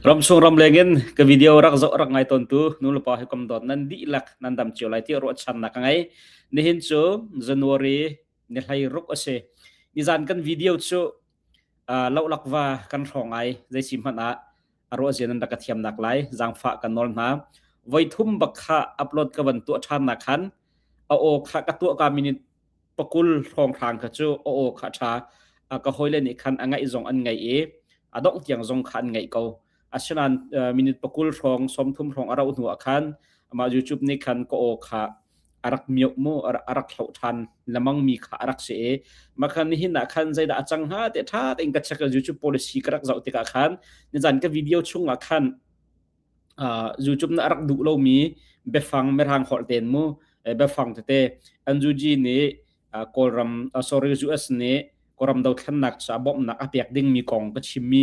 Ramsung ramleng in ka video rak zoh rak ngai tawntu nulepa hi kom dawt nan dihlak nan dam cio lai ti ruahchannak ka ngei. Nihin cu January ni 16 a si. Nizan kan video cu uh, lohlak va kan hrawng ai zei si hmanh ah a ruah zia nan rak ka thiamnak lai zaangfah kan nawl hna. Voi thum bak kha upload ka van tuah ṭhan nak khan a aw kha ka tuah ka minute pakul hrawnghrang kha cu a aw kha ṭha ka hawile nih khan a ngaih zong an ngaih i a dongh tiang zong kha an ngaih ko. Asinain minute pakul hrawng 30 hrawng a rauh hnu ah khan amah YouTube nih khan ka aw kha a rak mioh mu a rak hloh ṭhan lemang mi kha a rak si i mah khan nihin ah khan zeidah a cang hnga te ṭha tein ka check YouTube policy ka rak zoh tikah khan nizan ka video chung ah khan YouTube na rak duh lomi biafang mirang holh ten mu biafang tete NUG nih Kawlram sorry US nih Kawlram dothlennak ca bawmhnak a pek dingmi kong ka chimmi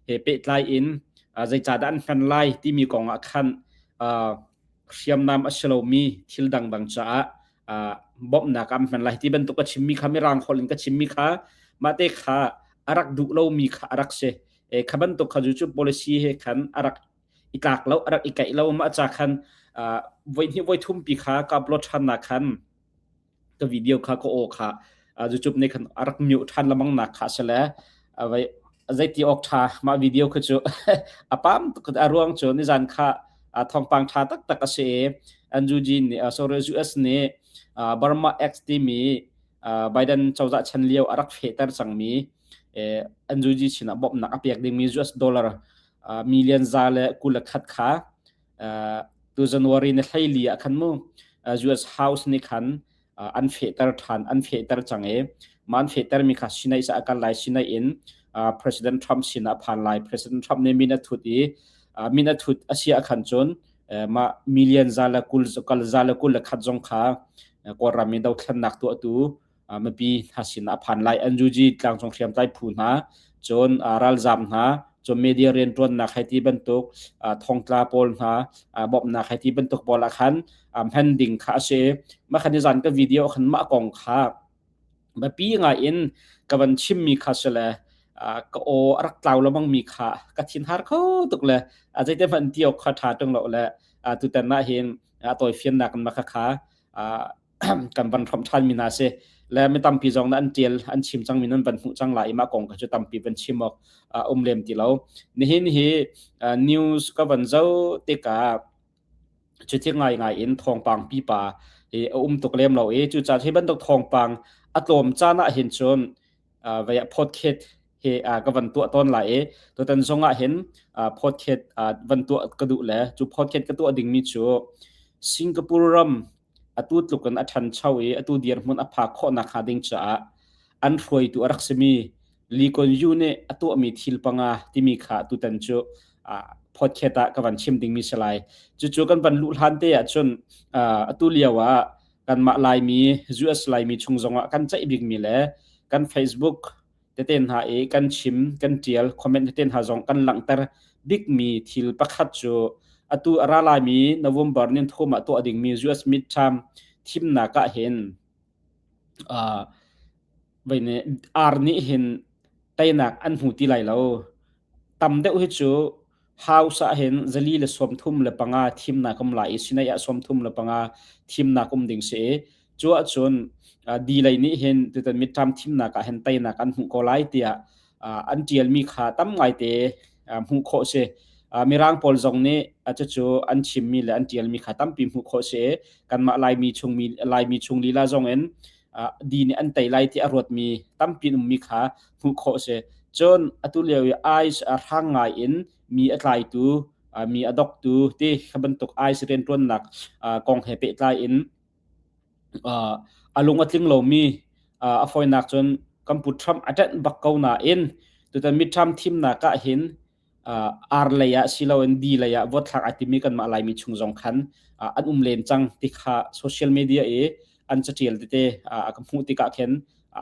he pehtlai in zeicahdah an hman lai timi kong ah khan hriamnam a si lomi thil dangdang caah bawmhnak an hman lai ti bantuk ka chimmi kha mirang holh in ka chimmi kha mah te kha a rak duh lomi kha a rak si. Kha bantuk kha cu policy he khan a rak i tlak lo a rak i kaih lo mah ca khan voi hnih voi thum pi kha ka upload ṭhan nak khan ka video kha ka aw kha YouTube nih khan a rak mute ṭhan lamang nak kha sile vai zeiti awk ṭha mah video kha cu a pam tuk a ruang cu nizan kha thawngpang ṭha taktak a si i NUG nih sorry US nih Burma X timi Biden cozah chan lio a rak fehter cangmi NUG sinah bawmhnak a pek dingmi US dollar million 121 kha tu January ni 14 ah khan mu US House nih khan an fehter ṭhan an fehter cang i mah an fehtermi kha Sinai sa a kal lai Sinai in President Trump sinah a phan lai President Trump nih min a thut i min a thut a si ah khan cun mah million 120 kal 121 zong kha Kawlram i dothlennak tuahtu mipi hna sinah a phan lai. NUG tlangcung hriamtlai phu hna, cun ralzaam hna, cun media rianṭuannak hei ti bantuk thongtla pawl hna bawmhnak hei ti bantuk pawl ah khan hman ding kha a si. Mah khan nizan ka video khan mah kong kha biapi ngai in ka van chimmi kha si le ka aw a rak tlau lengmang mi kha ka thinhar kho tuk le zeite hmanh ti awk kha ṭha ṭung lo le tutan ah hin a tawifiannak in mah kha kan van hrawmh ṭhan mi hna si le mi tampi zong na an ṭial an chim cang mi nan van hmuh cang lai i mah kong kha cu tampi van chim awk um lem ti lo nihin hi news ka van zoh tikah cuti ngai ngai in thawngpang pipa hi a um tuk lem lo i cucaah hi bantuk thawngpang a tlawm caan ah hin cun vei ah podcast hi ka van tuah tawn lai i tutan zong ah hin podcast van tuah ka duh le cu podcast ka tuah dingmi cu Singapore ram atu tluk in a ṭhancho i atu dirhmun a phak khawh nakhnga ding caah an hruaitu a rak simi Lee Kuan Yew nih a tuahmi thil panga timi kha tutan cu podcast ah ka van chim dingmi si lai. Cucu kan van luh hlan te ahcun atu lio ah kanmah Laimi, US Laimi chung zongah kan ceih bikmi le kan Facebook tete hna i kan chim, kan ṭial, comment tete hna zong kan langhter bikmi thil pakhat cu atu a ra laimi November ni thum ah tuah dingmi US midterm thimnak ah hin uh, ar nih hin teinak an hmu ti lai lo. Tam deuh hi cu House ah hin 435 thimnak um lai i Senate ah 35 thimnak um ding si i cu ahcun di lei nih hin tutan midterm thimnak ah hin teinak an hmuh ko lai tiah an ṭialmi kha tam ngaite hmuh khawh si. Mirang pawl zong nih cucu an chimmi le an ṭialmi kha tampi hmuh khawh si i kanmah Laimi chungmi Laimi chung lila zong in di nih an tei lai ti a ruatmi tampi an ummi kha hmuh khawh a si. Cun atu lio i ICE a hrang ngai in mi a tlaitu, mi a doktu ti kha bantuk ICE rianṭuannak kong he pehtlai in a lung a tling lomi a fawinak cun kan pu Trump a ṭanh bak ko nain tutan midterm thimnak ah hin R lei ah siloin D lei ah vote thlak ai timi kanmah Laimi chung zong khan an um len cang ti kha social media i an catial tete a ka hmuh tikah khin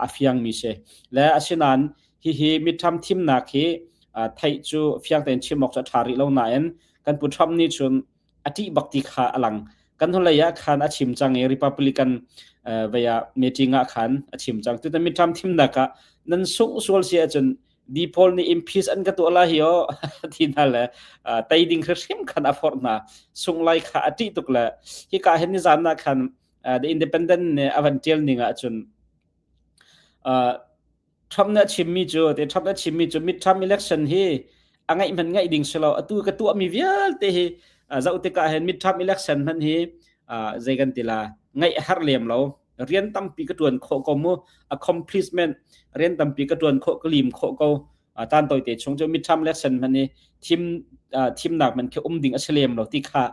a fiangmi si. Le asinain hihi midterm thimnak hi theih cu fiang tein chim awk cu a ṭha rih lo nain kan pu Trump nih cun a ṭih bak ti kha a lang. Kan hnulei ah khan a chim cang i Republican vei ah meeting ah khan a chim cang. Tutan midterm thimnak ah nan sungh sual si ahcun Di pawl nih impeach an ka tuah lai hi aw ti hna le tei ding hrimhrim khan a forh hna. Sung lai kha a ṭih tuk le hika hin nizan ah khan The Independent nih a van ṭial ning ahcun Trump nih a chimmi cu te Trump nih a chimmi cu midterm election hi a ngaih hmanh ngaih ding si lo. Atu ka tuahmi vialte hi zoh tikah hin midterm election hmanh hi zei kan ti la ngaih a har lem lo. Rian tampi ka ṭuan khawh ko mu. Accomplishment rian tampi ka ṭuan khawh ka lim khawh ko. Caan tawite chung cu midterm election hmanh hi thim thimnak hmanh khi um ding a si lem lo ti kha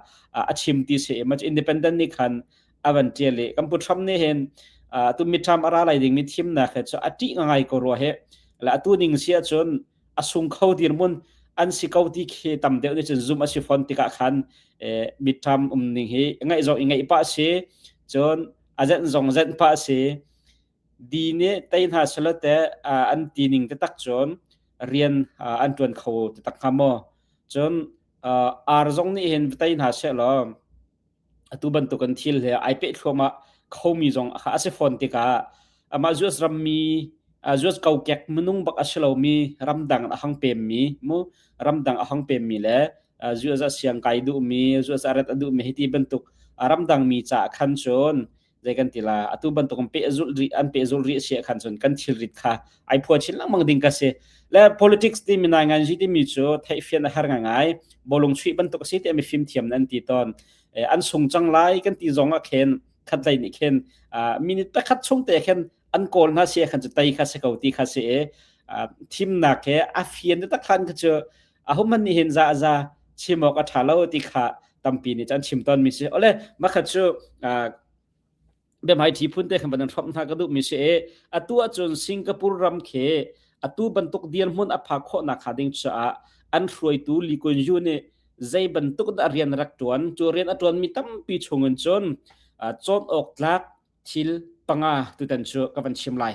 a chim ti si. Mah independent nih khan a van ṭial i kan pu Trump nih hin tu midterm a ra lai dingmi thimnak he cu a ṭih ngai ko rua he le atu ning si ahcun a sung kho dirhmun an si ko ti khi tam deuh nih cun zum a si fawn tikah khan midterm um ning hi ngaih zong i ngaih pah si cun a zenh zong zenh pah si di nih tei hna selaw te an ti ning te tak cun rian an ṭuan kho te tak hnga maw cun ar zong nih hin tei hna sehlaw atu bantukin thil he ai peh thluahmah khomi zong kha a si fawn tikah amah US rammi US kokek minung bak a si lomi ramdang a hang pemmi mu ramdang a hang pemmi le US ah siang kai duhmi US ah rat a duhmi hi ti bantuk ramdang mi caah khan cun zei kan ti la atu bantuk an pehzulh rih an pehzulh rih si khan cun kan thilrit kha ai phua chin lengmang ding ka si le politics ti mi nai ngan ji ti mi cu theihfian a har ngai bolung chuih bantuk a si ti mi fim thiam nan ti ton an sung cang lai kan ti zong ah khen khat lei nih khen minute pakhat chung te khen an kawl hna si khan cu tei kha si ko ti kha si e thimnak he a fian te tak khan kha cu a human nih hin za za chim awk a ṭha lo ti kha tampi nih cun chim tawn mi si ole makhat cu biahmai ṭhi phun te khan van hrawmh hna ka duh mi si e atu ahcun Singapore ram khi atu bantuk dirhmun a phak khawhnak hnga ding caah an hruaitu Lee Kuan Yew nih zei bantuk dah rian rak ṭuan cu rian a ṭuan mi tampi chungin cun cawn awk tlak thil panga tutan cu ka van chim lai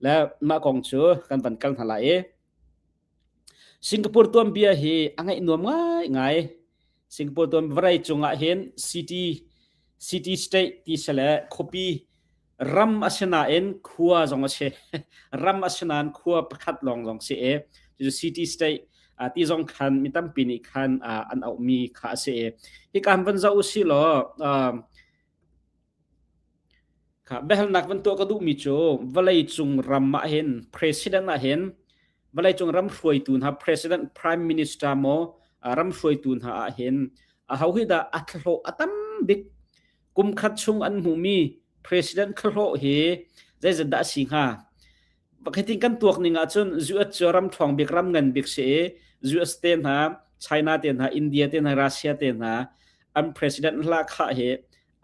le mah kong cu kan van kal hna lai i Singapore tuanbia hi a ngaih nuam ngaingai. Singapore tuan vawlei cungah hin city city state ti si le khuapi ram a si nain khua zong a si. Ram a si nain khua pakhat lawng zong si i cucu city state ti zong khan mi tampi nih khan an auhmi kha a si i hika han van zoh usih law Biahalnak van tuah ka duhmi cu vawleicung ram ahhin president ahhin vawleicung ram hruaitu hna president prime minister maw ram hruaitu hna ahhin aho hi dah a thlahlawh a tam bik kum khat chung an hmuhmi president thlahlawh hi zeizat dah a si hnga? Pakhatin kan tuak ning ahcun US cu ram ṭhawng bik ram ngan bik si i US te hna China te hna India te hna Russia te hna an president hla khah hi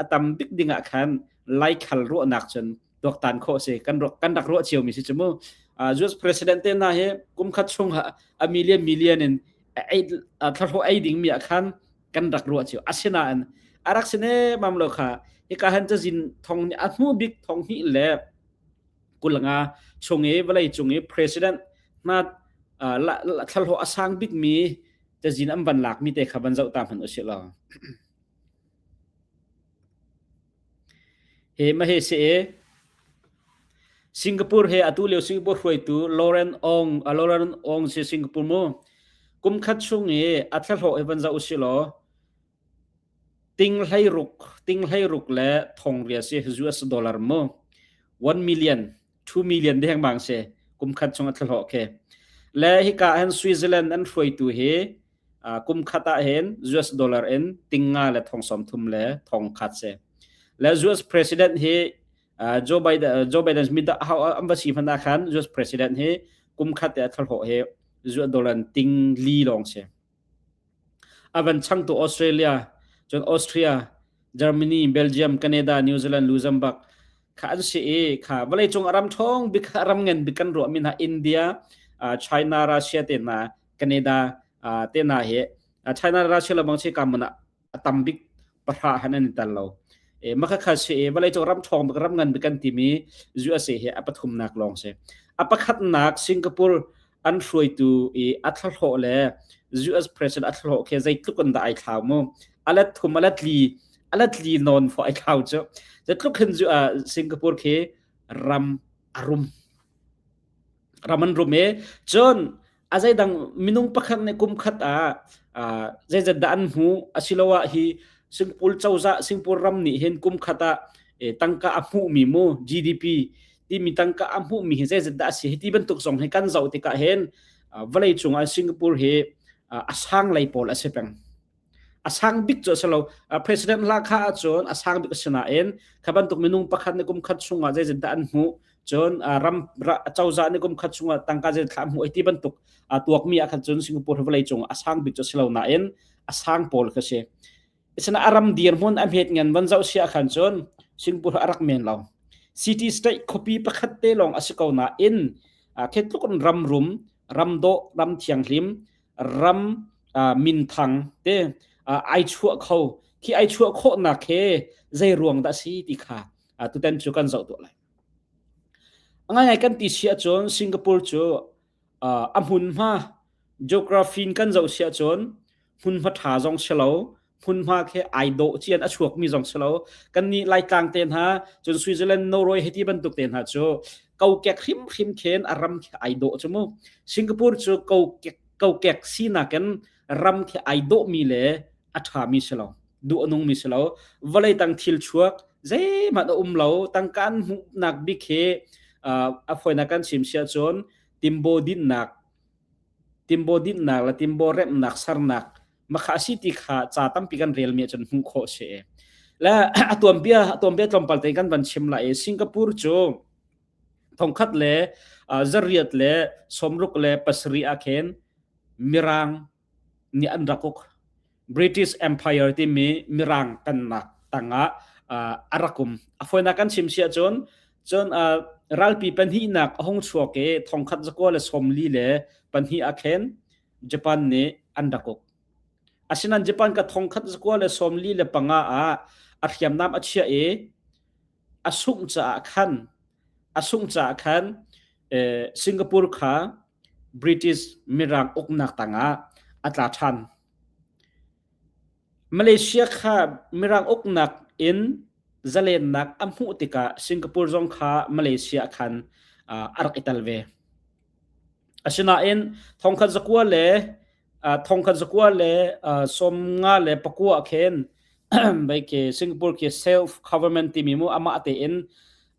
a tam bik ding ah khan laikhal ruahnak cun tuaktan khawh si kan kan rak ruah cio mi si chu mu US president te hna hi kum khat chung a million million in ei thlahlawh ei ding mi ah khan kan rak ruah cio asinain a rak si ne mam lo kha hika han cazin thong ni a hnu bik thong hnih le 25 chung i vawlei cung i president hna thlahlawh a sang bik mi cazin an van lak mi te kha van zoh ta hmanh usih law He ma he si e Singapore he atu lio Singapore hruaitu Lauren Ong Lauren Ong si Singapore mu kum khat chung i a thlahlawh hi van zoh usih law ting hlei ruk ting hlei ruk le thong ria si US dollar mu 1 million 2 million deng bang si kum khat chung a thlahlawh khi le hika hin Switzerland an hruaitu hi kum khat ah hin US dollar in ting nga le thong som thum le thong khat si le US president hi Joe Biden Joe Biden mi da how an va si hmanh ah khan US president hi kum khat te a thlahlawh hi US dollar ting li lawng si A van changtu Australia, cun Austria, Germany, Belgium, Canada, New Zealand, Luxembourg kha an si i kha vawleicung a ram ṭhawng bik ram ngan bik kan ruahmi hna India, China, Russia te hna, Canada te hna hi China, Russia lengmang si ka mun ah a tam bik pahra han an i tel lo. E, maka kha si i vawleicung ram ṭhawng bik ram ngan bik kan timi USA hi a pathumnak lawng si. A pakhatnak Singapore an hruaitu i a thlahlawh le US president a thlahlawh khi zeitluk in dah ai thlau mu alat thum alat li alat li non fo ai thlau cu zeitluk hin Singapore khi ram a rum. Ram an rum i cun a zeidang minung pakhat nih kum khat ah zeizat dah an hmuh asiloah hi Singapore cozah Singapore ram nih hin kum khat ah tangka a hmuhmi mu GDP timi tangka a hmuhmi hi zeizat dah a si hi ti bantuk zong hi kan zoh tikah hin vawlei cung ah Singapore hi a sang lei pawl a si peng. A sang bik cu a si lo. President hla kha ahcun a sang bik a si nain kha bantuk minung pakhat nih kum khat chungah zeizat dah an hmuh cun ram cozah nih kum khat chungah tangka zeizat thla hmuh ti bantuk tuakmi ah khan cun Singapore vawlei cung a sang bik cu a si lo nain a sang pawl kha si. Asina a ram dirhmun a hmet ngan van zoh sia khan cun Singapore a rak men lo. City state khuapi pakhat te lawng a si ko nain khetluk in ram rum, ram dawh, ram thianghlim, ram minthang te ai chuah kho khi ai chuah khawhnak he zei ruang dah si ti kha tutan cu kan zoh tuah lai. Ngai ngai kan ti si ahcun Singapore cu a hmunhma geography in kan zoh si ahcun hmunhma ṭha zong si lo hmunhma khi ai dawh cian a chuakmi zong si lo kannih Laitlang te hna cun Switzerland Norway hiti bantuk te hna cu kokek hrimhrim khin a ram khi ai dawh cu mu Singapore cu kokek kokek sinak in ram khi ai dawhmi le a ṭhami si lo duh a nungmi si lo vawlei tang thil chuak zeihmanh a um lo tangka an hmuhnak bik hi a fawinak kan chim si ahcun timbo dinnak timbo dinnak le timbo remhnak sernak makha si ti kha ca tampi kan relmi ahcun hmuh khawh si le a tuanbia a tuanbia tlawmpal te kan van chim lai i Singapore cu thongkhat le zariat le sawmruk le pasarih ah khin mirang nih an rak uk. British Empire timi Mirang pennak tangah a rak um. A fawinak kan chim si ahcun cun ralpi pahnihnak a hung chuak i thongkhat zakua le sawmli le pahnih ah khin Japan nih an rak uk. Asinain Japan ka thongkhat zakua le sawmli le panga ah a hriamnam a chiah i a sungh caah khan a sungh caah khan Singapore kha British Mirang uknak tangah a tla ṭhan. Malaysia kha Mirang uknak in zalennak a hmuh tikah Singapore zong kha Malaysia khan a rak i tel ve. Asinain thongkhat zakua le thongkhat zakua le sawmnga le pakua khin ke Singapore khi self government timi mu amah tein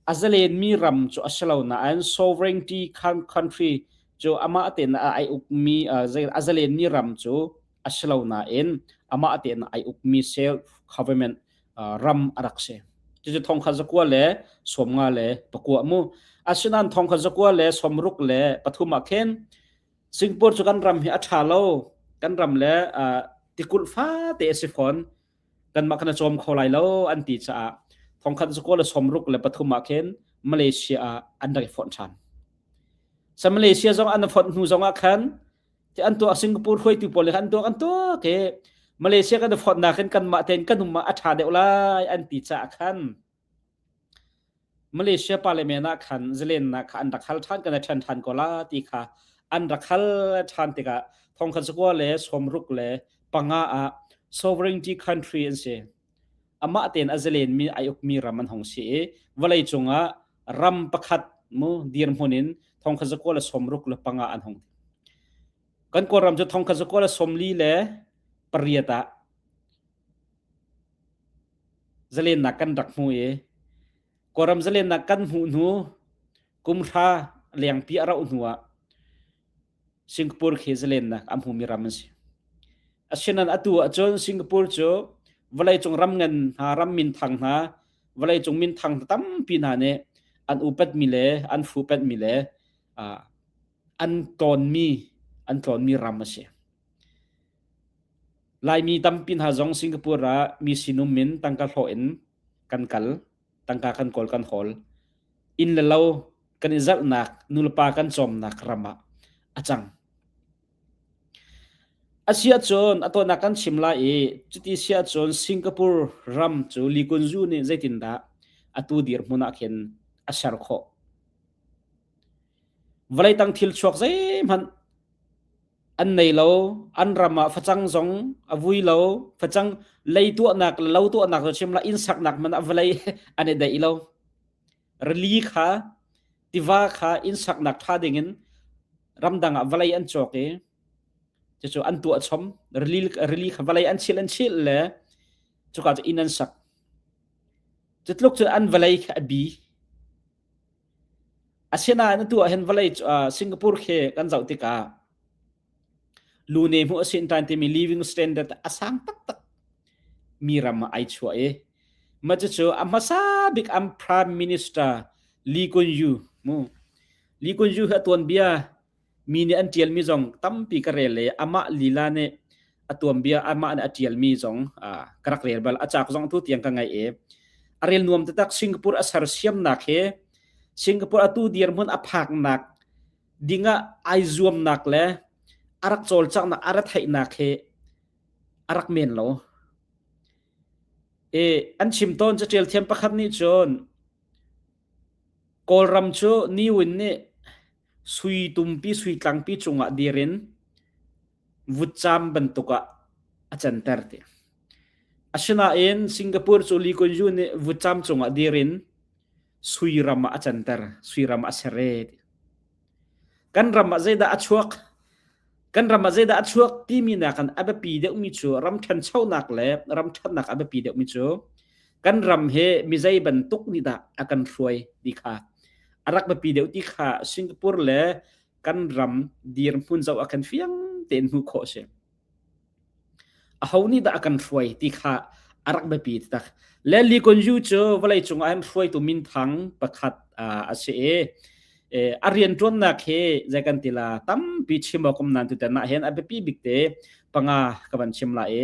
a zalenmi ram cu a si lo nain sovereignty country cu amah tein a ai ukmi a zalenmi ram cu a si lo nain amah tein ai ukmi self government ram a rak si. Cucu thongkhat zakua le sawmnga le pakua mu. Asinain thongkhat zakua le sawmruk le pathum ah khin Singapore cu kan ram hi a ṭha lo. Kan ram le tikulh fate a si fawn. Kanmah kan i cawm kho lai lo an ti caah thongkhat zakua le sawmruk le pathum ah khin Malaysia ah an rak i fonh ṭhan. Sa Malaysia zong an fonh hnu zong ah khan ti an tuah Singapore hruaitu pawl nih an tuah an tuah ke Malaysia kan i fonhnak in kanmah tein kan um ah a ṭha deuh lai an ti caah khan Malaysia parliament ah khan zalennak kha an rak hal ṭhan kan i ṭhen ṭhan ko la ti kha an rak hal ṭhan tikah thongkhat zakua le sawmruk le panga ah sovereignty country an si. Amah tein a zalenmi ai ukmi ram an hong si i vawlei cungah ram pakhat mu dirhmun in thongkhat zakua le sawmruk le panga an hong. Kan Kawlram cu thongkhat zakua le sawmli le pariat ah Zalennak kan rak hmu i Kawlram zalennak kan hmuh hnu kum hra lengpi a rauh hnu ah Singapore khi zalennak a hmumi ram an si. Asinain atu ahcun Singapore cu vawleicung ram ngan hna, ram minthang hna, vawleicung minthang tampi hna nih an upatmi le an fuhpenhmi le an tlawnmi an tlawnmi ram a si. Laimi tampi hna zong Singapore ah mi sinum in tangka hlawh in kan kal, tangka kan kawl kan hawl. Inn le lo kan i zalhnak, nulepa kan cawmnak ram ah a cang. A si ahcun a tawnnak kan chim lai i cuti si ahcun Singapore ram cu Lee Kuan Yew nih zeitindah atu dirhmun ah khin a ser khawh? Vawlei tang thil chuak zeihmanh an nei lo an ram ah facang zong a vui lo facang lei tuahnak le lo tuahnak cu chim la inn saknak man a vawlei an i daih lo rili kha tiva kha inn saknak tha ding in Ramdang ah vawlei an cawk i cucu an tuah chom. Rili, rili kha vawlei an chilh an chilh le cuka cu inn an sak. Cutluk cu an vawlei kha a bi. Asinain atu ah hin vawlei cu Singapore khi kan zoh tikah lune hmuh a sin tan timi living standard a sang taktak mi ram ah ai chuah i mah cucu a hmasa bik an prime minister Lee Kuan Yew mu Lee Kuan Yew hi a tuanbia mi nih an ṭialmi zong tampi ka rel i amah lila nih a tuanbia amah nih a ṭialmi zong ka rak rel bal. A cauk zong tu tiang ka ngaih i a rel nuam taktak. Singapore a sersiamnak hi Singapore atu dirhmun a phaknak dingah ai zuamnak le a rak cawlcanghnak a rak theihnak hi a rak men lo. I an chim tawn caṭial thiam pakhat nih cun Kawlram cu Niwin nih Sui tumpi sui tlangpi cungah dir in vutcam bantuk ah a canter ti. Asinain Singapore cu Lee Kuan Yew nih vutcam cungah dir in sui ram ah a canter, sui ram ah a ser e ti. Kan ram ah zeidah a chuak? Kan ram ah zeidah a chuak timi nakin a biapi deuhmi cu ram ṭhanchonak le ram ṭhatnak a biapi deuhmi cu kan ram hi mi zei bantuk nih dah a kan hruai ti kha a rak biapi deuh ti kha Singapore le kan ram dirhmun zoh ah khan fiang tein hmuh khawh a si. Aho nih dah a kan hruai ti kha a rak biapi taktak. Le Lee Kuan Yew cu vawleicung ah hin hruaitu minthang pakhat a si i a rianṭuannak hi zei kan ti la tampi chim awk um nain tutan ah hin a biapi bik te panga ka van chim lai i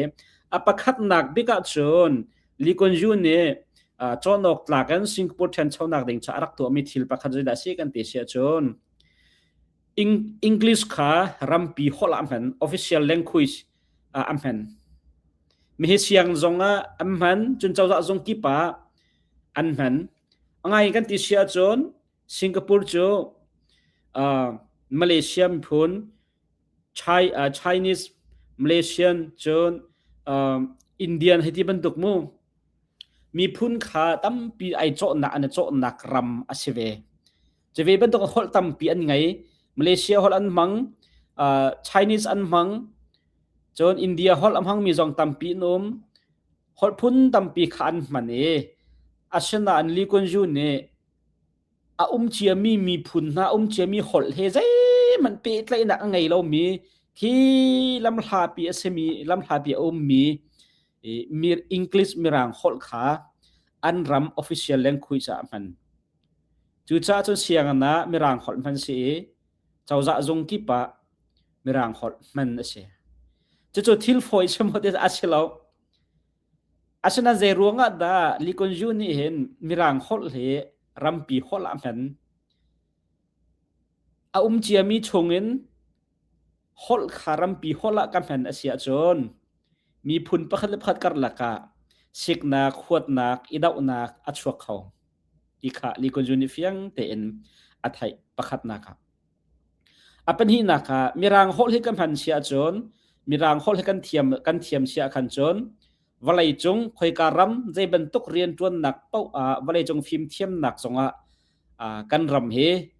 a pakhatnak bik ahcun Lee Kuan Yew nih cawn awk tlak in Singapore ṭhanchonak ding ca a rak tuahmi thil pakhat zeidah a si kan ti si ahcun English kha rampi holh ah a hman, official language ah a hman. Mihi siang zong ah an hman, cun cozah zung kip ah an hman. A ngai kan ti si ahcun Singapore cu Malaysia miphun Chinese, Malaysian, cun Indian hei ti bantuk mu miphun kha tampi ai cawhnak an i cawhnak ram a si ve. Cu ve bantuk holh tampi an ngei. Malaysia holh an hmang, Chinese an hmang, cun India holh a hmangmi zong tampi an um. Holh phun tampi kha an hman i asinain Lee Kuan Yew nih a um ciami miphun hna um ciami holh he zeihmanh pehtlaihnak a ngei lomi khi lamhlapi a simi lamhlapi a ummi English mirang holh kha an ram official language ah a hman. Cucaah cun sianginn ah mirang holh hman si i cozah zung kip ah mirang holh hman a si. Cucu thil fawi si maw ti a si lo. Asinain zei ruangah dah Lee Kuan Yew nih hin Mirang holh hi rampi holh ah hman? A um ciami chungin holh kha rampi holh ah ka hman a si ahcun miphun pakhat le pakhat karlak ah siknak, huatnak, i dohnak a chuak kho ti kha Lee Kuan Yew nih fiang tein a theih pakhatnak ah. A pahnihnak ah Mirang holh hi kan hman si ahcun Mirang holh hi kan thiam kan thiam si ahkhan cun vawleicung khoika ram zei bantuk rianṭuannak paoh ah vawleicung fimthiamnak zongah kan ram hi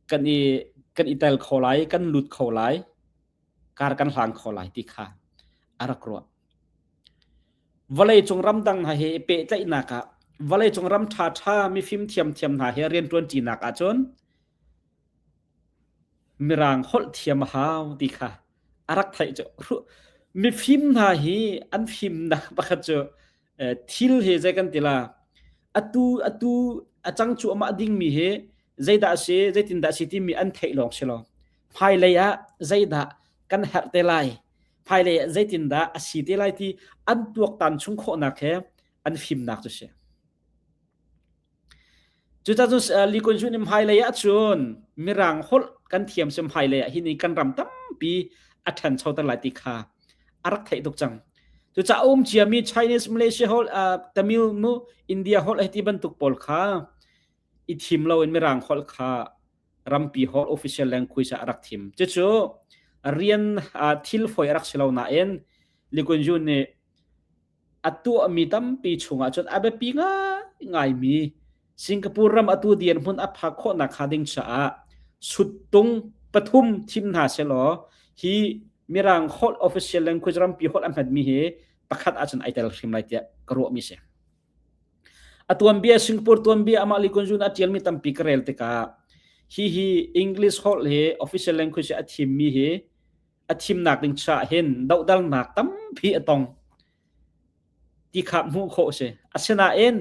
kan i kan i tel kho lai, kan lut kho lai, kar kan hlang kho lai ti kha a rak ruah. Vawleicung ramdang hna he i pehtlaihnak ah vawleicung ram ṭhaṭha mifim thiamthiam hna he rianṭuanṭinak ahcun Mirang holh thiam a hau ti kha a rak theih cu mifim hna hi an fimnak pakhat cu thil hi zei kan ti la atu atu a cang cuahmah dingmi hi zeidah a si zeitindah a si timi an theih lawng si lo hmailei ah zeidah kan herh te lai hmailei ah zeitindah a si te lai ti an tuaktan chung khawhnak he an fimnak cu si. Cucaah cun Lee Kuan Yew nih hmailei ahcun Mirang holh kan thiam sim hmailei ah hi ni kan ram tampi a ṭhanchoter lai ti kha a rak theih tuk cang. Cucaah a um ciami Chinese, Malaysia holh, Tamil mu, India holh hei ti bantuk pawl kha i thim loin Mirang holh kha rampi holh official language ah a rak thim. Cucu rian thil fawi a rak si lo nain Lee Kuan Yew nih A tuahmi tampi chungah cun a biapi ngaingaimi Singapore ram atu dirhmun a phak khawhnak hnga ding caah suttung pathum thim hna selaw hi Mirang holh official language rampi holh a hmanmi hi pakhat ahcun ai tel hrim lai tiah ka ruahmi si. A tuanbia Singapore tuanbia amah Lee Kuan Yew a ṭialmi tampi ka rel tikah hi hi English holh hi official language a thimmi hi a thimnak ding caah hin dohdalnak tampi a tong ti kha hmuh khawh a si. Asinain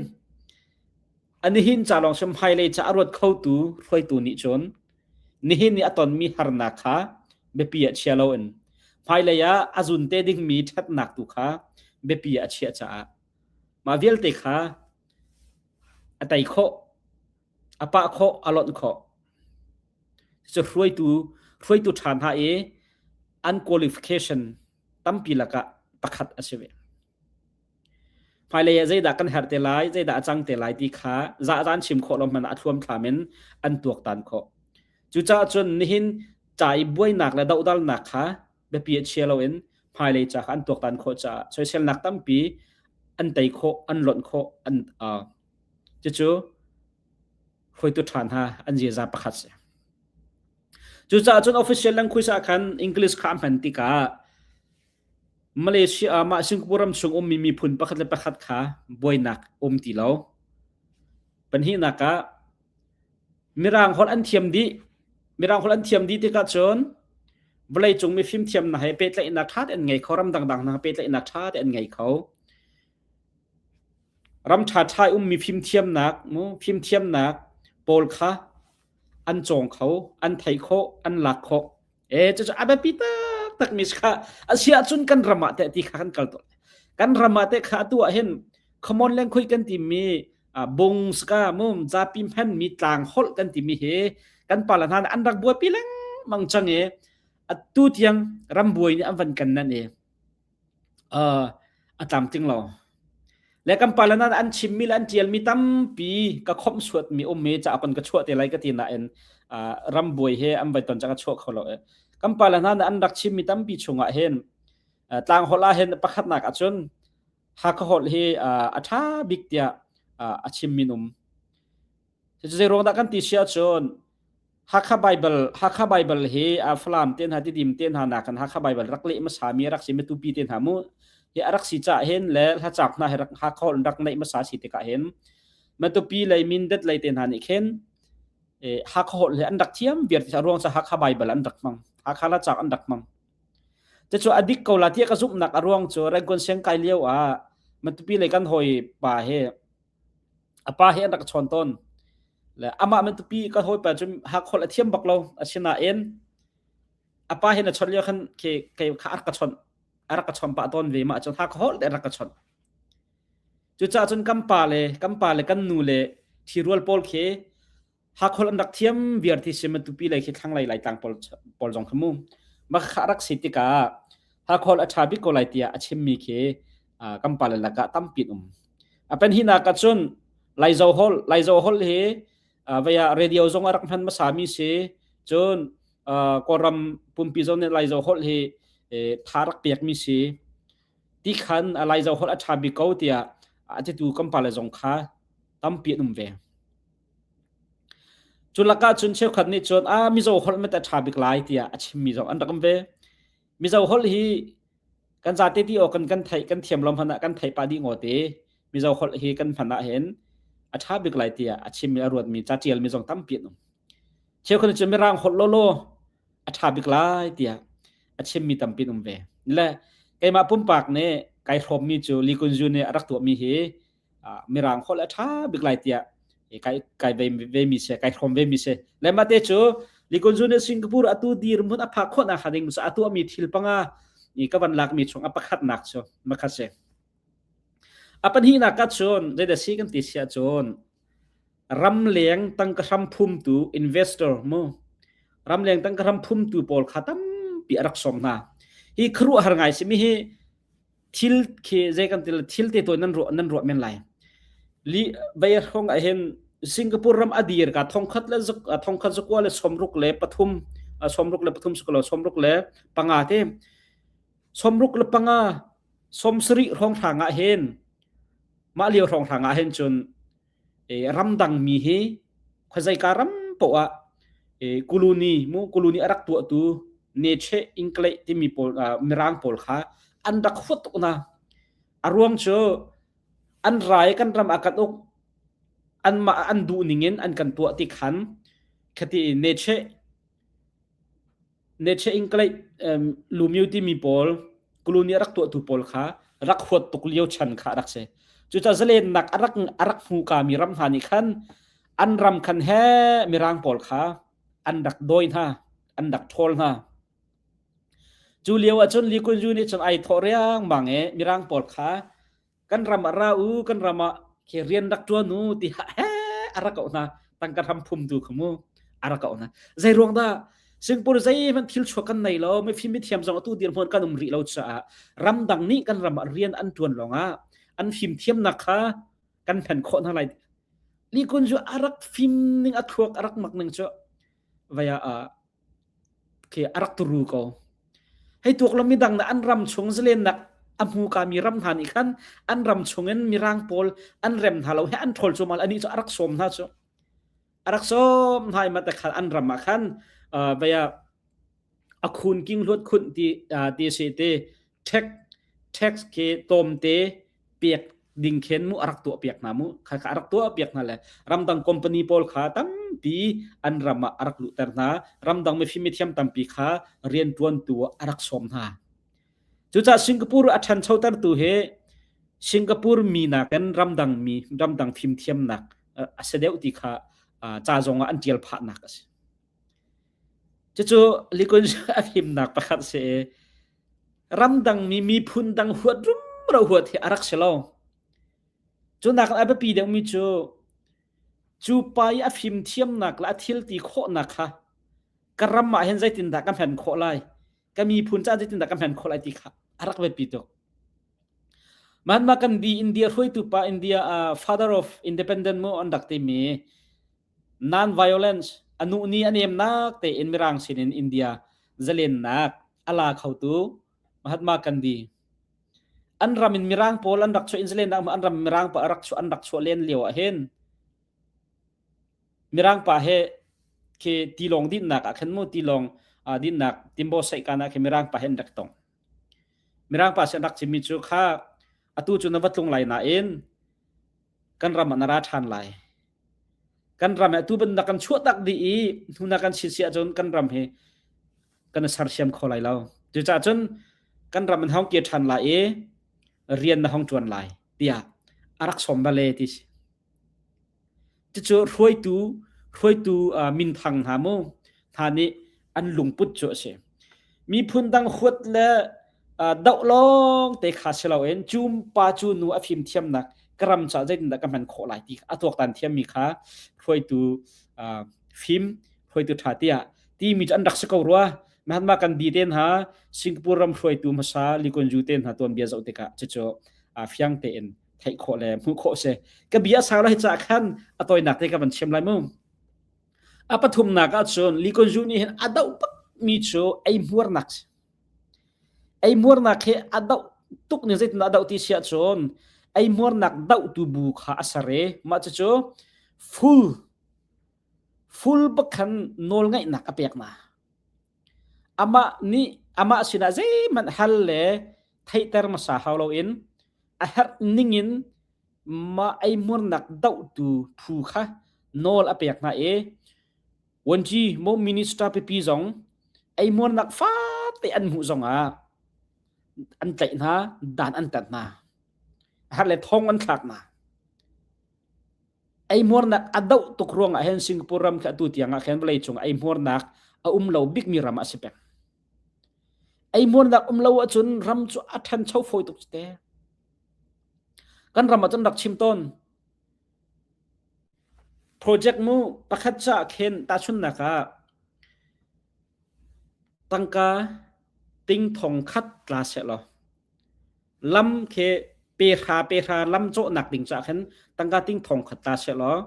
a nihin ca lawng sim hmailei ca a ruat khotu hruaitu nih cun nihin i a tonmi harnak kha biapi ah chia loin hmailei ah a zun te dingmi ṭhatnak tu kha biapi ah a chiah caah mah vialte kha a tei khawh, a pah khawh, a lonh khawh. Cucu hruaitu hruaitu ṭha hna i an qualification tampi lakah pakhat a si ve. Hmailei ah zeidah kan herh te lai, zeidah a cang te lai ti kha zahzan chim khawh lo hmanh ah a thluamthlam in an tuaktan khawh. Cucaah cun nihin ca i buainak le dohdalnak kha biapi ah chia loin hmailei ca kha an tuaktan khawh caah soiselnak tampi an tei khawh, an lonh khawh, an uh, cucu hruaitu ṭha hna an ziaza pakhat si. Cucaah cun official language ah khan English kha a hman tikah Malaysia ah mah Singapore ram chung ummi miphun pakhat le pakhat kha buainak um ti lo. Pahnihnak ah Mirang holh an thiam dih. Mirang holh an thiam dih tikah cun vawleicung mifim thiamnak he pehtlaihnak ṭha tein an ngei kho, ram dangdang hna pehtlaihnak ṭha tein an ngei kho. Ram ṭhaṭha i ummi fimthiamnak mu fimthiamnak pawl kha an cawng kho, an thei khawh, an lak khawh. E cucu a biapi taktak mi kha a si ahcun kan ram ah teh ti kha kan kal tawn. Kan ram ah teh kha atu ah hin common language kan timi bung ska mum zapi hman mi tlang holh kan timi hi kan pala hna an rak buaipi lengmang cang i atu tiang ram buai nih an van kan nan i a tlamtling lo. Le kan pale nan an chimmi le an ṭialmi tampi ka khawmh suatmi um i ca kan ka chuah te lai ka ti nain ram buai he an vai ton cang ka chuah kho lo. Kan pale hna an rak chimmi tampi chungah hin tlang holh ah hin pakhatnak ahcun Hakha holh hi a ṭha bik tiah a chimmi um. Cucu zei ruang dah kan ti si ahcun Hakha Bible Hakha Bible hi a Falam te hna Tidim te hna nakin Hakha Bible rak leh hmasa mi rak si Matupi te hna mu hi a rak si caah hin le hlacak hna hi rak Hakha holh rak neih hmasa si tikah hin Matupi lei Mindat lei te hna nih khin Hakha holh hi an rak thiam viar ti ruang ca Hakha Bible an rak hmang Hakha hlacak an rak hmang Cucu a dik ko la tiah ka zumhnak a ruang cu Rangoon siang kai lio ah Matupi lei kan hawi pa hi A pa hi an rak chawn tawn. Le amah Matupi ka hawipa cu Hakholh a thiam bak lo. Asinain a pa hin a chawnh lio khan khi kei kha a rak ka chawnh. A rak ka chawnh pah tawn ve mah cun Hakholh te a rak ka chawnh. Cucaah cun kan pa le kan pa le kan nu le ṭhirual pawl khi Hakholh an rak thiam viar ti si Matupi lei khi thlanglei Laitlang pawl pawl zong kha mu. Mah kha rak si tikah Hakholh a ṭha bik ko lai tiah a chimmi khi kan pale lakah tampi an um. A panhihnak ah cun Laizo holh Laizo holh hi vei ah radio zong a rak hman hmasami si. Cun Kawlram pumpi zong nih Laizo holh hi tha rak pekmi si. Ti khan Laizo holh a ṭha bik ko tiah a titu kan pale zong kha tampi an um ve. Cu lakah cun cheukhat nih cun ah Mizo holh met a ṭha bik lai tiah a chimmi zong an rak um ve. Mizo holh hi kan zate ti awk kan kan theih kan thiam lo hmanh ah kan theih pah dih ngawt i Mizo holh hi kan hman ah hin a ṭha bik lai tiah a chimmi a ruatmi ca ṭialmi zong tampi an um. Cheukhat nih cun Mirang holh lawlaw a ṭha bik lai tiah a chimmi tampi an um ve. Le keimah pumpak nih kai hrawmmi cu Lee Kun Ju nih a rak tuahmi hi mirang holh a ṭha bik lai tiah kai kai ve ve mi se kai hrawm ve mi se le mah te cu Likunzu nih Singapore atu dirhmun a phak khawh nak ding cu a tuahmi thil panga i ka van lakmi chung a pakhatnak cu makhat se a pahnihnak ka cun zeidah si kan ti sia cun ramleng tangka hram phumtu investor mu ramleng tangka hram phumtu pawl kha tampi a rak sawm hna hi khuaruahhar ngai simi hi thil khi zei kan til thil te to nan ruah nan ruah men lai li vai hong ah hin Singapore ram adir ka thongkhat le thongkhat zakua le somruk le pathum somruk le pathum suklo somruk le panga te somruk le panga somsari rong hrang ah hin mah lio rong hrang ah hin cun ramdang mi hi khuazei ka ram poah ah. Kuluni mu Kuluni a rak tuahtu Neche Inkleh timi pawl Mirang pawl kha an rak huat tuk hna. A ruang cu an rai kan ram ah kan uk anmah an duh ning in an kan tuah ti khan khati Neche Neche Inkleh Lumyu timi pawl Kuluni a rak tuahtu pawl kha rak huat tuk lio chan kha a rak si. Cucaah zalennak a rak a rak hmu kami ram hna nih khan an ram khan he Mirang pawl kha an rak dawi hna, an rak ṭhawl hna. Cu lio ahcun Lee Kuan Yew nih cun ai thawh riangmang i Mirang pawl kha kan ram ah ra u, kan ram ah khi rian rak ṭuan u ti he a rak auh hna. Tangka hram phumtu kha mu a rak auh hna. Zei ruang dah Singapore zeihmanh thil chuak kan nei lo, mifim mithiam zong atu dirhmun kan um rih lo caah ramdang nih kan ram ah rian an ṭuan lawngah an fimthiamnak kha kan hman khawh hna lai. Lee Kun cu a rak fim ning a thluak a rak mak ning cu vaya ah khi a rak turu ko. Hei tuak lo midang na an ram chung zalennak a hmu kami ram hna nih khan an ram chungin mirang pawl an rem hna lo he an ṭhawl cu mal anih cu a rak sawm hna cu. A rak sawm hna i mata khan an ram ah khan vaya a khun king hluat khunh ti ti si te tax tax khi tlawmte pek ding khen mu a rak tuah piak hna mu kha kha a rak tuah piak hna le ramdang company pawl kha tampi an ram ah a rak luhter hna ramdang mifim mithiam tampi kha rianṭuantu ah a rak sawm hna cucaah Singapore a ṭhanchotertu hi Singapore mi nakin ramdang mi ramdang fimthiamnak a si deuh ti kha ca zong ah an ṭial phahnak a si Cucu Lee a fimnak pakhat si i ramdang mi miphun dang huat rumro huat hi a rak si lo. Cu nakin a biapi deuhmi cu cu pa i a fimthiamnak le a thilti khawhnak kha ka ram ah hin zeitindah ka hman khawh lai, ka miphun caah zeitindah ka hman khawh lai ti kha a rak biapi tuk. Mahatma Gandhi India hruaitu pa India uh, father of independent mu an rak timi Non-violence a nu nih a nemnak tein Mirang sinin India zalennak a la khotu Mahatma Gandhi. An ram in Mirang pawl an rak chuah in zalennak an ram Mirang pawl rak chuah an rak chuah len lio ah hin Mirang pa he khi tilawng dinnak ah khan mu tilawng dinnak timbo saihkan ah khi Mirang pa he an rak tong. Mirang pa sin rak chimmi cu kha atu cu na va tlung lai nain kan ram ah na ra ṭhan lai. Kan ram hi atu bantuk kan chuah tak dih i hnu na kan chin si ahcun kan ram hi kan i sersiam kho lai lo. Cucaah cun kan ram in hong kir ṭhan lai i rian na hong ṭuan lai tiah a rak sawm bale ti si. Cucu hruaitu hruaitu minthang hna mu hna nih an lungput cu a si. Miphun dang huat le doh lawng te kha si loin cu pa cu nu a fimthiamnak ka ram caah zeitindah ka hman khawh lai ti a tuaktan thiammi kha hruaitu fim hruaitu ṭha tiah timi cu an rak si ko rua. Mahatma Gandhi te hna Singapore ram hruaitu hmasa Lee Kuan Yew te hna tuanbia zoh tikah cucu fiang tein theih khawh le hmuh khawh si. Ka bia a sau lai caah khan a tawinak te ka van chim lai mu. A pathumnak ahcun Lee Kuan Yew nih hin a doh bakmi cu eihmuarnak si. Eihmuarnak hi a doh tuk ning zeitindah a doh ti si ahcun eihmuarnak dohtu bu kha a ser i mah cucu full full bak khan nawlngaihnak a pek hna. Amah nih amah sinah zeihmanh hal le theihter hmasa hau loin a herh ningin mah eihmuarnak dohtu phu kha nawl a pek hna i Wanci maw minister pipi zong eihmuarnak fate an hmuh zongah an tlaih hna, dan an tat hna. Har le thong an thlak hna. Eihmuarnak a doh tuk ruangah hin Singapore ram khi atu tiang ah khin vawleicung eihmuarnak a um lo bikmi ram a si peng. Eihmuarnak um lo ahcun ram cu a ṭhancho fawi tuk te. Kan ram ah cun rak chim tawn. Project mu pakhat caah khin tahchunhnak ah tangka ting thong khat tla sehlaw lam khi pe hra pe hra lam cawhnak ding caah khin tangka ting thong khat tla sehlaw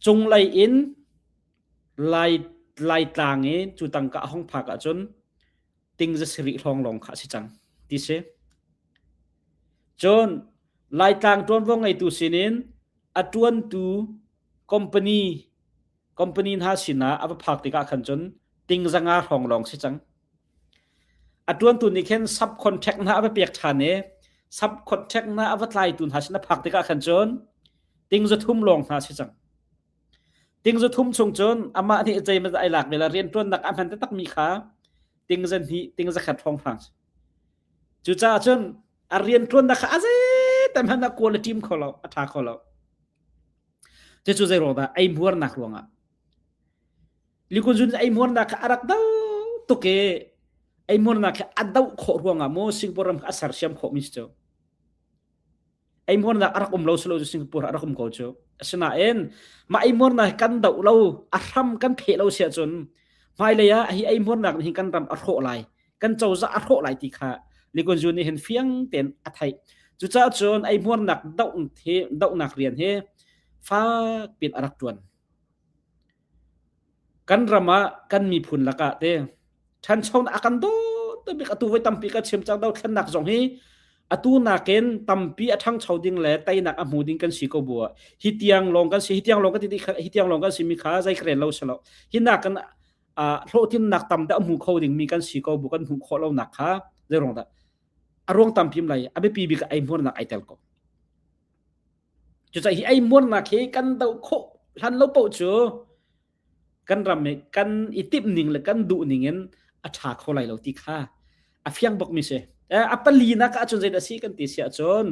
cunglei in lai Laitlang i cu tangka a hong phak ahcun ting za sarih hrawng lawng kha a si cang ti si. Cun Laitlang ṭuanvo ngeitu sinin a ṭuantu company. Company hna sinah a va phak tikah khan cun ting zanga hrawng lawng si cang. A ṭuantu nih khin subcontract hna a va pek ṭhan i subcontract hna a va tlaitu hna sin a phak tikah khan cun ting 300 lawng hna si cang. Ting 300 chung cun amah nih zeimaw ai lak ve la rianṭuannak a hman taktakmi kha ting 200, ting 100 hrawng hna. Cucaah cun a rianṭuannak kha a zeitem hmanh ah quality kho lo, a ṭha kho lo. Cucu zei ruang dah eihmuarnak ruangah. Likunzun eihmuarnak kha a rak do tuk i eihmuarnak kha a doh khawh ruangah maw Singapore ram kha a sersiam khawhmi si cu. Eihmuarnak a rak um lo silo cu Singapore a rak um ko cu. Asinain mah eihmuarnak hi kan doh lo, a hram kan pheh lo si ahcun hmailei ah hi eihmuarnak nih hin kan ram a hrawh lai. Kan cozah a hrawh lai ti kha Likunzun nih hin fiang tein a theih. Cucaah cun eihmuarnak doh hi dohnak rian hi fak piin a rak ṭuan. Kan ram ah kan miphun lakah te ṭhanchonak a kan dawt bik atu voi tampi ka chim cang dothlennak zong hi atu nakin tampi a ṭhangcho ding le teinak a hmu ding kan si ko bu ah hi tiang lawng kan si hi tiang lawng kan ti hi tiang lawng kan si mi kha zei ka rel lo si lo hi nakin hlawhtlinnak tam dah a hmu kho ding mi kan si ko bu kan hmuh khawh lonak kha zei ruang dah a ruang tampi lai a biapi bik ai hmuarnak ai tel ko. Cucaah hi eihmuarnak hi kan doh khawh hlan lo paoh cu kan ram i kan i timh ning le kan duh ning in a ṭha kho lai lo ti kha a fiang bak mi si. A palinak ahcun zeidah a si kan ti si ahcun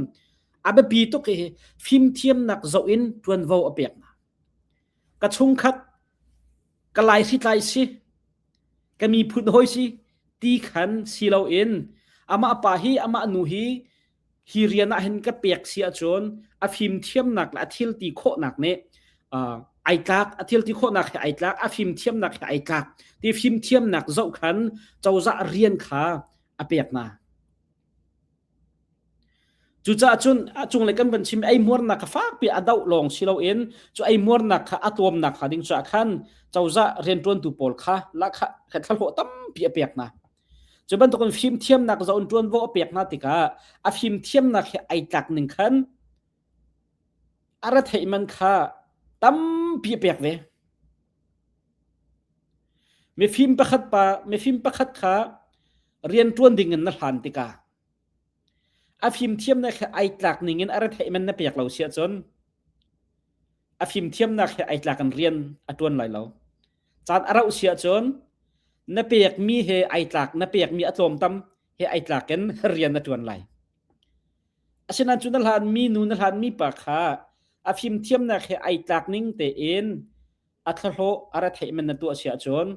a biapi tuk hi fimthiamnak zoh in ṭuanvo a pek hna. Ka chungkhat ka lai hritlai si ka miphun hawi si ti khan si loin amah pa hi amah nu hi hi rian ah hin ka pek si ahcun a fimthiamnak le a thil ti khawhnak nih ai tlak a thil ti khawhnak he ai tlak a fimthiamnak he ai tlak ti fimthiamnak zoh khan cozah rian kha a pek hna Cucaah cun a cunglei kan van chim eihmuarnak kha fakpi a doh lawng si loin cu eihmuarnak kha a tuamnak hnga ding caah khan cozah rianṭuantu pawl kha lahkhah thlahlawh tampi a pek hna. Cu bantukin fimthiamnak zoh in ṭuanvo a pek hna tikah a fimthiamnak he ai tlak ning khan a retheih man kha tampi a pek ve. Mifim pakhat pa mifim pakhat kha rianṭuan ding in na hlan tikah A fimthiamnak he ai tlak ning in a retheih man na pek lo si ahcun a fimthiamnak he ai tlak in rian a ṭuan lai lo. Caan a rauh si ahcun na pekmi he ai tlak na pekmi a tlawmtam he ai tlak in rian a ṭuan lai. Asinain cu na hlanmi nu na hlanmi pa kha a fimthiamnak he ai tlak ning tein a thlahlawh a retheih man na tuah si ahcun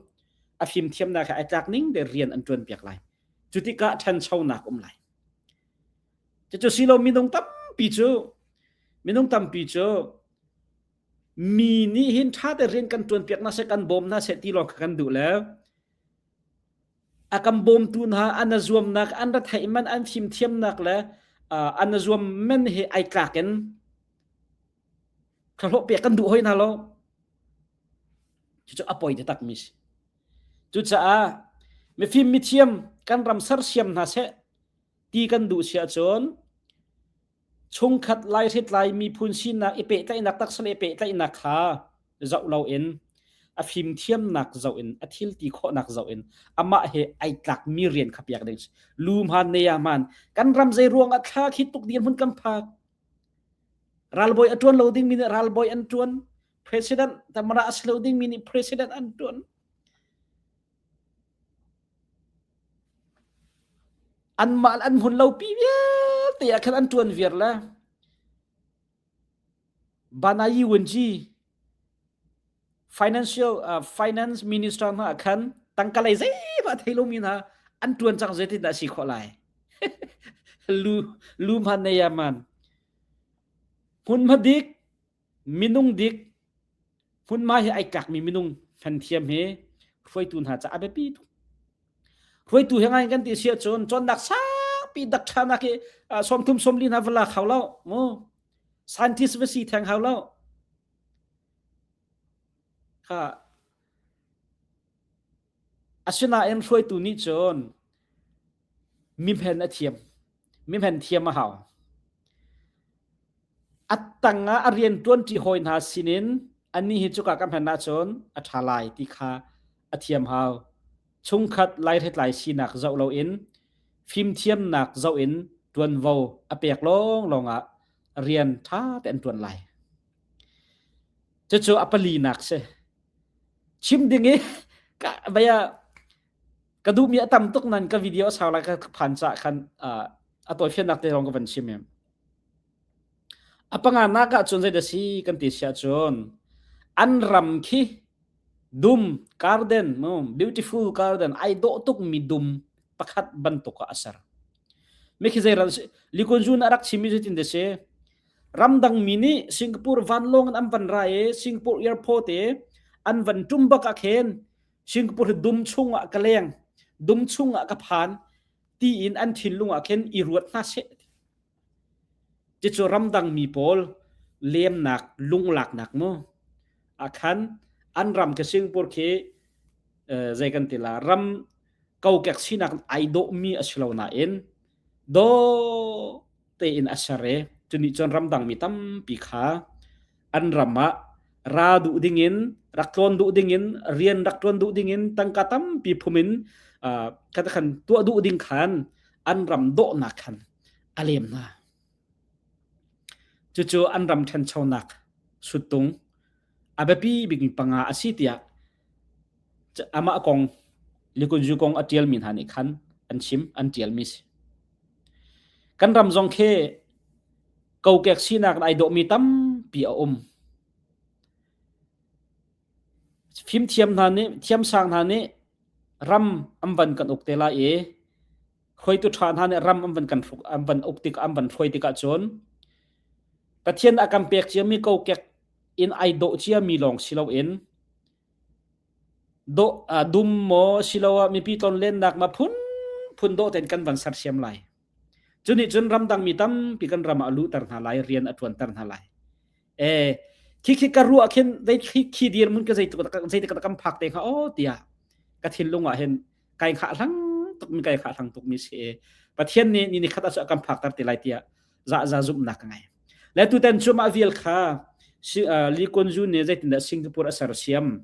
a fimthiamnak he ai tlak ning te rian an ṭuan piak lai. Cu tikah ṭhanchonak um lai. Cucu silo minung tampi cu minung tampi cu mi nih hin ṭha te rian kan ṭuan piak hna seh kan bawm hna seh ti lawng kha kan duh le a kan bawmtu hna an a zuamnak an retheih man an fimthiamnak le an a zuam man he ai tlak in thlahlawh pek kan duh hoi hna lo. Cucu a poi taktak mi si. Cucaah mifim mithiam kan ram sersiam hna seh ti kan duh si ahcun chungkhat laihritlai miphun sinak i pehtlaihnak taksa le pehtlaihnak kha zoh loin a fimthiamnak zoh in a thil ti khawhnak zoh in amah he ai tlakmi rian kha piak ding lu hman ne ya hman kan ram zei ruang ah thla khi tuk dirhmun kan phak ralbawi a tuan lo dingmi nih ralbawi an tuan president tamara a si lo dingmi nih president an tuan anmah an hmun lo pi vialte ah khan an tuan viar le Banayi Wenji financial uh, finance minister hna khan tangka lei zeihmah thei lomi hna an tuan cang zeitin dah si khawh lai lu lu man ne ya man hmunhma dik minung dik hmunhma hi ai tlakmi minung hman thiam hi hruaitu hna ca a biapi tuk hruaitu he ngai kan ti si ahcun cawnnak sangpi dakṭhanak hi sawmthum sawmli hna va lak hau lo mu scientist va si theng hau lo kha asinain hruaitu nih cun mimhen a thiam mimhen thiam a hau A tangah a rianṭuanṭi hawi hna sinin Annih hi cuka ka hman ahcun a ṭha lai ti kha a thiam hau. Chungkhat laihritlai sinak zoh loin fimthiamnak zoh in ṭuanvo a pek lawnglawng ah rian ṭha tein an ṭuan lai. Cucu a palinak si. Chim ding i ka bia ka duhmi a tam tuk nan ka video a sau lai ka phan caah khan a tawifiannak te lawng ka van chim em. A panganak ah cun zeidah si kan ti siah cun an ram khi dum garden mu beautiful garden ai dawh tuk mi dum pakhat bantuk ah a ser. Mi khi zei ral si Likunzun a rak chim mi zeitin dah si ramdang mi nih Singapore vanlawng in an van ra i Singapore airport i an van ṭum bak ah khin Singapore hi dum chung ah ka leng dum chung ah ka phan tiin an thinlung ah khin i ruat hna seh. Cucu ramdang mi pawl lemnak lunglaknak mu ah khan an ram khi Singapore khi zei kan ti la ram kokek sinak ai dawhmi a si lo nain dawh tein a ser i cunih cun ramdang mi tampi kha an ram ah ra duh dingin rak tlawn duh dingin rian rak ṭuan duh dingin tangka tampi phum in kha khan tuah duh ding khan an ram dawhnak khan a lem hna. Cucu an ram ṭhanchonak suttung a biapi bikmi panga a si tiah amah kong Likunzu kong a ṭialmi hna nih khan an chim an ṭialmi si. Kan ram zong khi kokek sinak in ai dawhmi tampi a um. Fimthiam hna nih thiamsang hna nih ram an van kan uk te lai i hruaitu ṭha hna nih ram an van kan an van uk tik an van hruai tikah cun Pathian a kan pek ciami kokek in ai dawh ciami lawng si loin dawh dum maw siloah mipi tlonlennak ma phunphun dawh tein kan van sersiam lai. Cu nih cun ramdang mi tampi kan ram ah a luhter hna lai, rian a ṭuanter hna lai. E khi khi ka ruah khin zei khi khi dirhmun ka zeitik zeitik kan phak te hnga aw tiah ka thinlung ah hin kai khah hlang tuk mi kai khah hlang tuk mi si Pathian nih ni ni khat ah kan phakter te lai tiah za za zumhnak ka ngei. Le tutan cu mah vial kha Lee Kuan Yew nih zeitindah Singapore a sersiam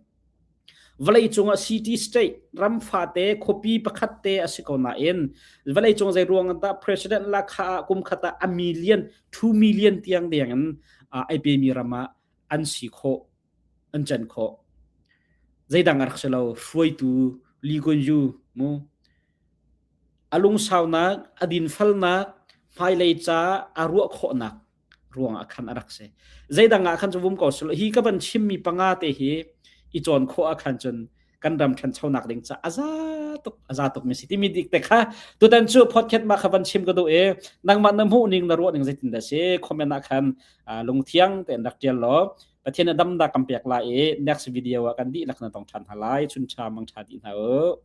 Vawleicung ah city state ram fate khuapi pakhat te a si ko nain vawleicung zei ruang dah president lakha ah kum khat ah a million 2 million tiang deng in ai pemi ram ah an si khawh an can khawh zeidang a rak si lo hruaitu Lee Kuan Yew mu a lungsaunak a dinfalnak hmailei ca a ruah khawhnak ruangah khan a rak si. Zeidang ah khan cu vum ko silo hi ka van chimmi panga te hi i cawn khawh ah khan cun kan ram ṭhanchonak ding ca a za tuk a za tuk mi si timi dik te kha tutan cu podcast ma kha van chim ka duh i nangmah na hmuh ning na ruah ning zeitin dah si comment ah khan lungthiang tein rak ṭial law Pathian a dam da kan pek lai i next video ah kan dihlak na tong ṭhan hna lai chun ṭha mang ṭha dih hna u.